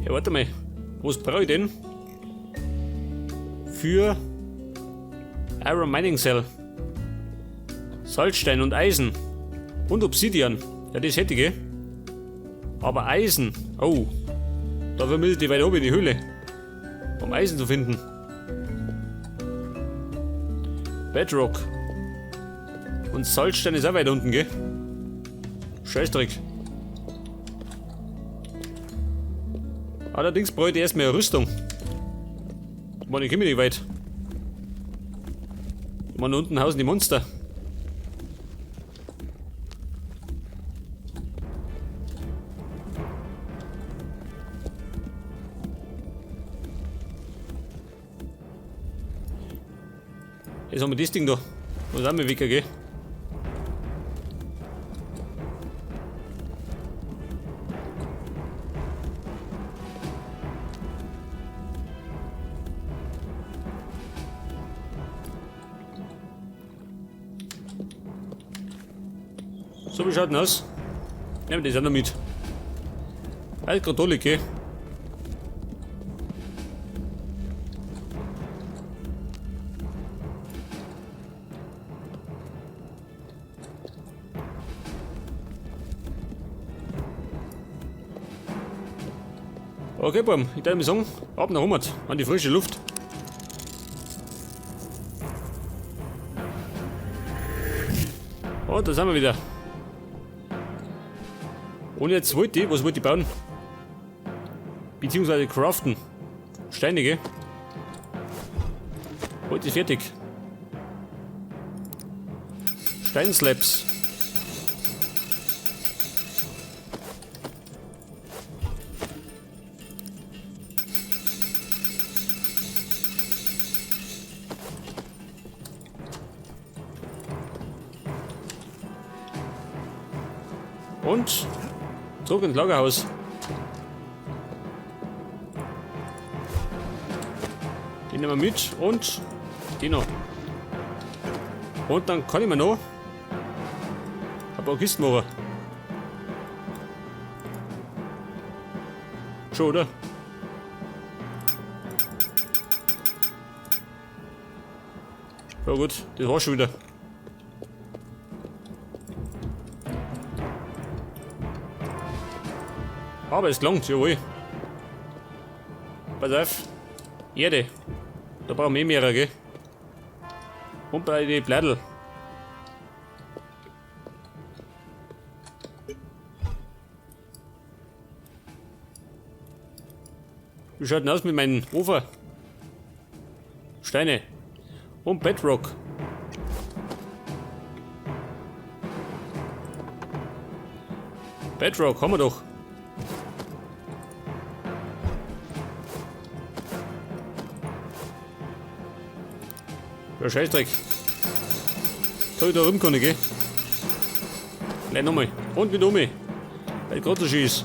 Ja, warte mal. Was brauche ich denn? Für Iron Mining Cell. Salzstein und Eisen. Und Obsidian. Ja, das hätte ich, gell? Aber Eisen. Oh. Da vermittelt die weiter oben in die Höhle. Um Eisen zu finden. Bedrock. Und Salzstein ist auch weit unten, gell? Scheißdreck. Allerdings bräuchte ich erstmal eine Rüstung. Ich meine, ich komme nicht weit. Ich meine, unten hausen die Monster. Jetzt haben wir das Ding da. Was haben wir, Wicker, gell? So, wie schaut denn aus? Nehmen wir das auch noch mit. Alles gerade gell? Okay, Bum, ich darf mir sagen, ab nach 100, an die frische Luft. Oh, da sind wir wieder. Und jetzt wollte ich, was wollte ich bauen? Beziehungsweise craften. Steine, gell? Heute ist fertig. Steinslabs. Und zurück ins Lagerhaus. Den nehmen wir mit und den noch. Und dann kann ich mir noch ein paar Kisten machen. Schon, oder? Ja gut, das war's schon wieder. Aber es langt, jawohl. Pass auf. Erde. Da brauchen wir eh mehrere, gell? Und bei den Blättel. Wie schaut denn aus mit meinem Ofen? Steine. Und Bedrock. Bedrock haben wir doch. Ja, Scheißdreck. Soll ich da rumkommen, gell? Gleich nochmal. Und wieder um. Weil gerade so schön ist.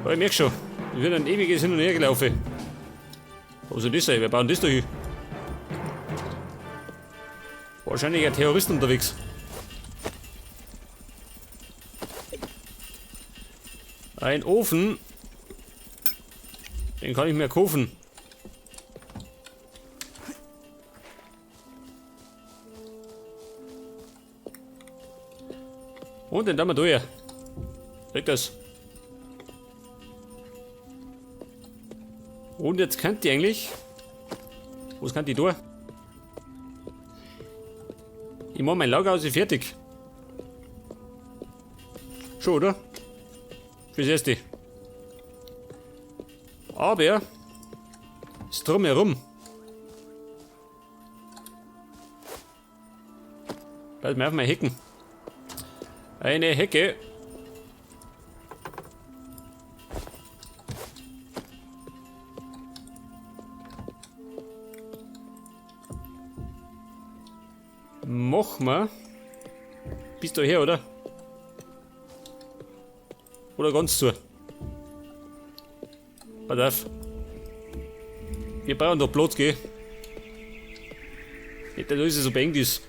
Ja, ich merk schon. Ich wird ein ewiges Hin und Her gelaufen. Was soll das sein? Wer baut denn das da hin? Wahrscheinlich ein Terrorist unterwegs. Ein Ofen. Den kann ich mir kaufen. Und den tun wir durch. Weg das. Und jetzt könnt ihr eigentlich. Was kann die tun? Ich mach mein Lagerhaus fertig. Schon, oder? Fürs Erste. Aber das Drumherum. Lass mir auf mal Hecken. Eine Hecke. Mach mal. Bist du her, oder? Oder ganz zu? Pass auf. Wir brauchen doch Platz, gell? Nicht, dass alles so beengt ist.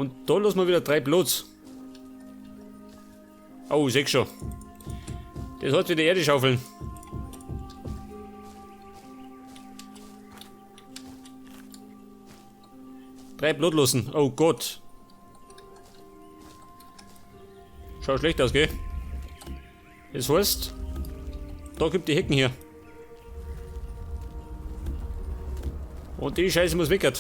Und da lassen wir wieder 3 Platz. Oh, ich seh schon. Das hat wieder Erde schaufeln. 3 Blut lassen. Oh Gott. Schaut schlecht aus, gell? Das heißt, da gibt die Hecken hier. Und die Scheiße muss weg.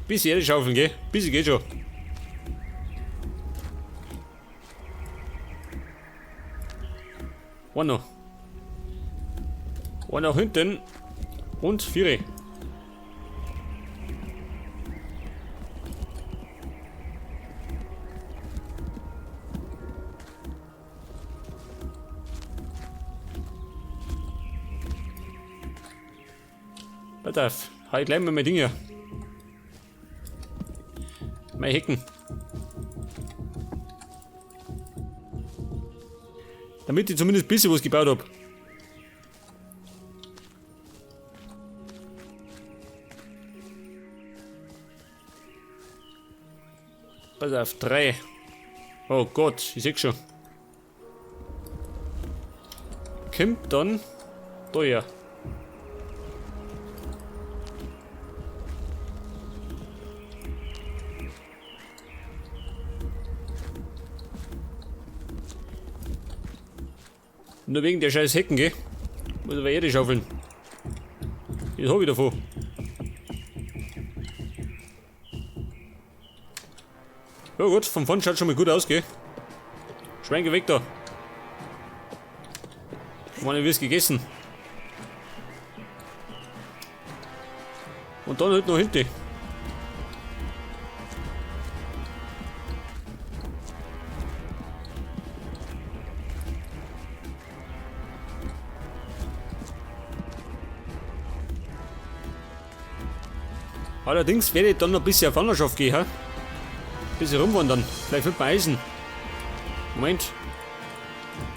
Bisschen Erde schaufeln, gell? Bisschen geht schon. One noch. One nach hinten. Und 4. Pass auf, hau ich gleich mal mein Ding hier. Mein Hecken. Damit ich zumindest ein bisschen was gebaut hab. Pass auf, 3. Oh Gott, ich seh schon. Kommt dann da her. Nur wegen der scheiß Hecken, gell? Muss aber Erde schaufeln. Das hab ich davon. Ja gut, vom vorn schaut schon mal gut aus, gell? Schwein, geh weg da. Wann wir's gegessen? Und dann halt noch hinten. Allerdings werde ich dann noch ein bisschen auf Wanderschaft gehen, hä? Ein bisschen rumwandern. Vielleicht findet man Eisen. Moment.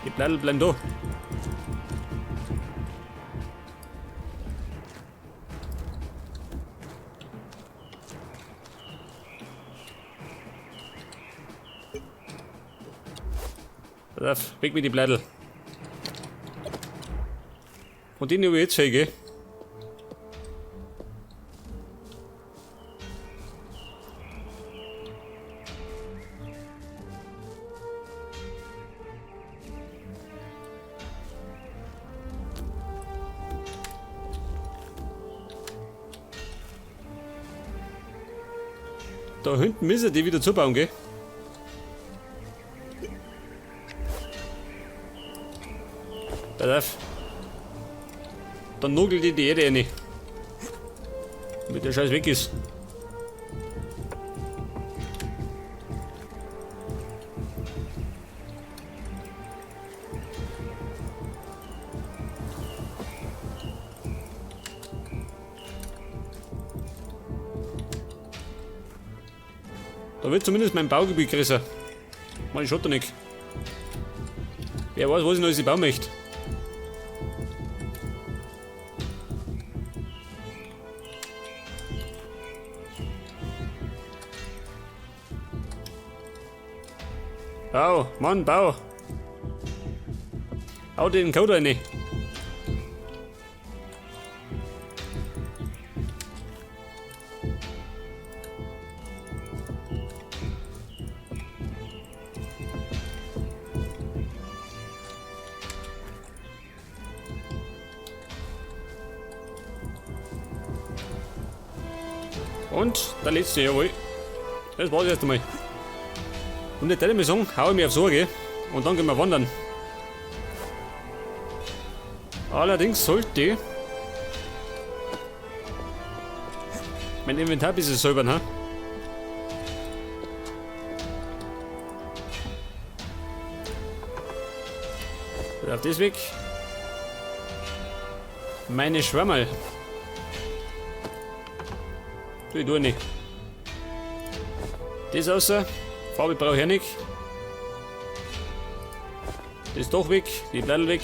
Die Blätter bleiben da. Pass auf, weg mit den Blättel. Von denen habe ich jetzt gell? Da hinten müssen die wieder zubauen, gell? Pass auf. Dann nagelt die die Erde rein. Damit der Scheiß weg ist. Da wird zumindest mein Baugebiet größer. Mann, ich schaut da nicht. Wer weiß, was ich noch alles bauen möchte. Bau, Mann, bau. Hau den Code rein. Und der letzte, jawohl. Das war's erst einmal. Und jetzt würde ich mal sagen, hau ich mich aufs Ohr, gell? Und dann gehen wir wandern. Allerdings sollte ich mein Inventar ein bisschen säubern, ha? Auf das weg. Meine Schwammerl. Ich tue nicht. Das außer. Farbe brauche ich auch nicht. Das ist doch weg, die Blätter weg.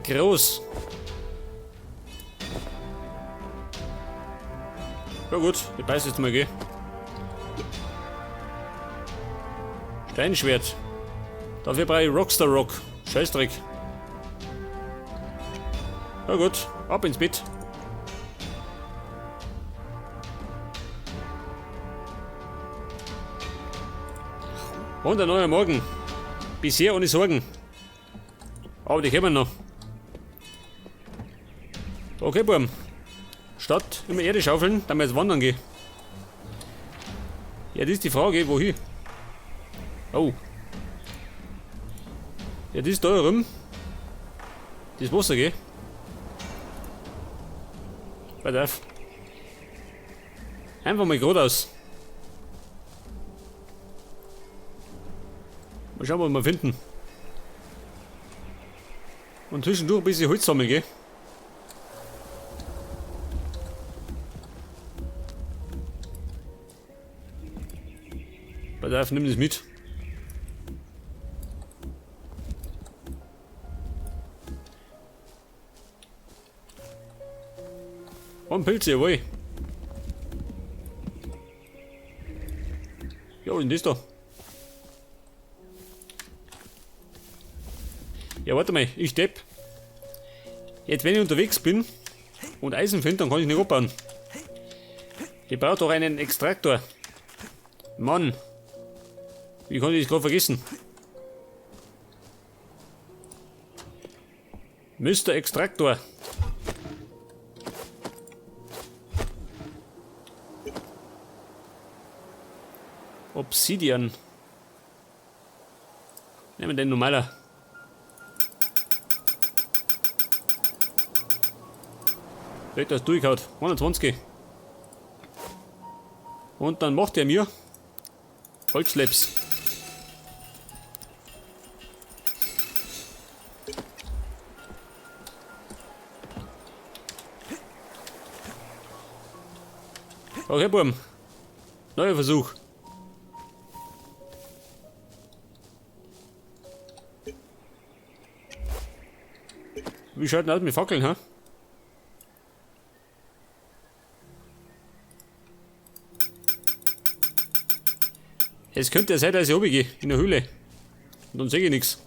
Groß. Ja gut, ich beiß jetzt mal, gell. Steinschwert. Dafür brauche ich Rockstar Rock. Scheißdreck. Na gut, ab ins Bett. Und ein neuer Morgen. Bisher ohne Sorgen. Aber die kommen noch. Okay, Burm. Statt immer Erde schaufeln, dann wir jetzt wandern gehen. Ja, das ist die Frage, wohin? Oh. Ja, das ist da rum. Das Wasser, gell? Pass auf. Einfach mal geradeaus. Mal schauen, was wir finden. Und zwischendurch ein bisschen Holz sammeln, gell? Pass auf, nimm das mit. Und Pilze, jawohl. Ja, was ist denn das da? Ja, warte mal, ich depp. Jetzt, wenn ich unterwegs bin und Eisen finde, dann kann ich nicht abbauen. Ich brauche doch einen Extraktor. Mann. Wie konnte ich das gerade vergessen? Mister Extraktor. Obsidian. Nehmen wir den normaler. Vielleicht das durchhaut. 120. Und dann macht er mir Holzschlepps. Okay, Burm. Neuer Versuch. Wie schaut denn aus mit Fackeln, hä? Es könnte ja sein, dass ich runtergehe in der Höhle. Und dann sehe ich nix.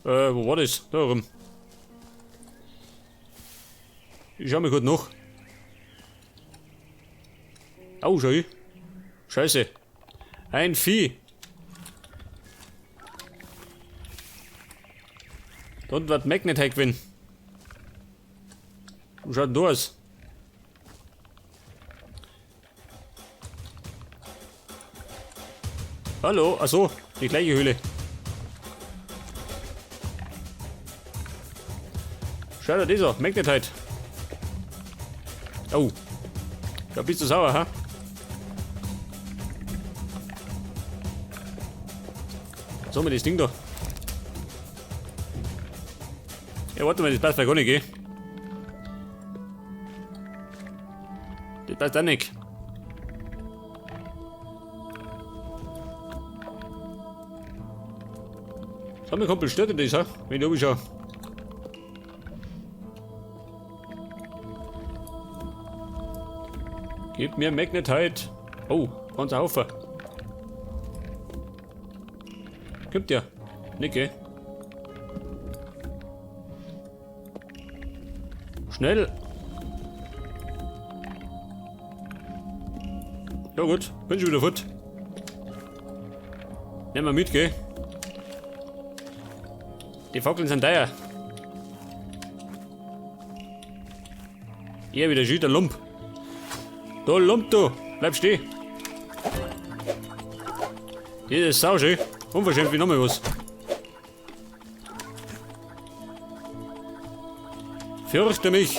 Wo war das? Da rum. Ich schau mal kurz nach. Au, schau ich. Scheiße. Ein Vieh. Da unten wird Magnetite gewinnen. Wo schaut denn da aus? Hallo, achso, die gleiche Höhle. Schau dir das an, Magnetite. Oh, da bist du sauer, ha? Was haben wir das Ding da? Ja, warte mal, das passt ja gar nicht, gell? Das passt auch nicht. Sag mal, Kumpel, stört dich das, hä? Wenn ich oben schaue. Gib mir Magnetite. Oh, ganzer Haufen. Gibt ja. Nicht, gell? Schnell! Ja gut, bin schon wieder fort. Nehmen wir mit, gell? Die Fackeln sind teuer. Hier wieder schön der Lump. Da Lump, du! Bleib stehen! Das ist sauschön. Unverschämt wie nochmal was. Fürchte mich!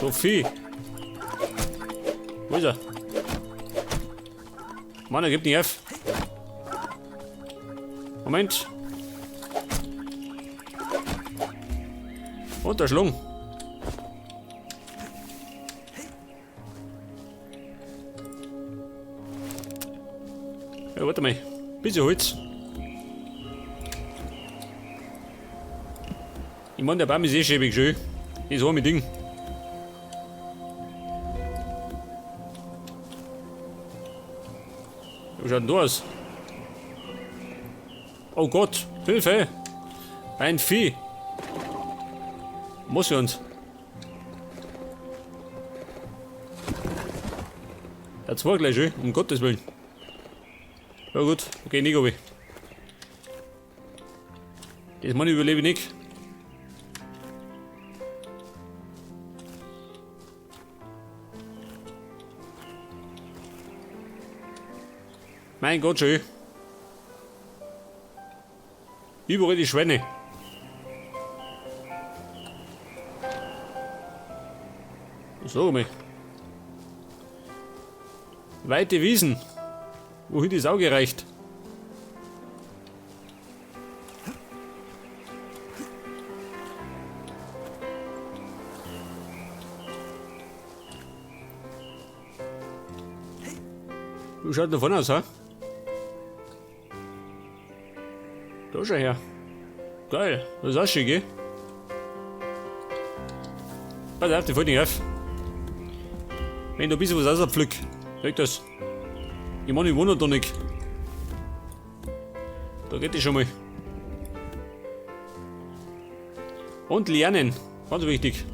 So Vieh! Wo ist er? Mann, er gibt nicht auf. Moment. Und der Schlung. Ja, warte mal. Bisschen Holz. Ich mein, der Baum ist eh schäbig schön. Das arme Ding. Wie schaut denn da aus? Oh Gott, Hilfe! Ein Vieh! Muss wir uns. Ja, zwei gleich schön, um Gottes Willen. Ja gut, okay, nicht obi. Das Mann überlebe ich nicht. Mein Gott, schön. Überall die Schweine. So, mal. Weite Wiesen. Wohin das Auge reicht. Wie schaut da vorne aus, ha? Da schau her. Geil, das ist auch schön, gell? Pass auf, die fällt nicht auf. Wenn ich da ein bisschen was rauspflück, sag das. Ich meine, ich wohne da nicht. Da geht das schon mal. Und lernen, ganz wichtig.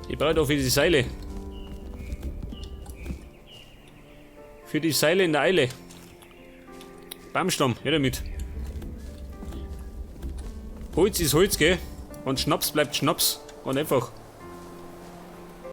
Ich brauche da für die Seile. Für die Seile in der Eile. Baumstamm, her damit. Holz ist Holz, gell? Und Schnaps bleibt Schnaps. Und einfach.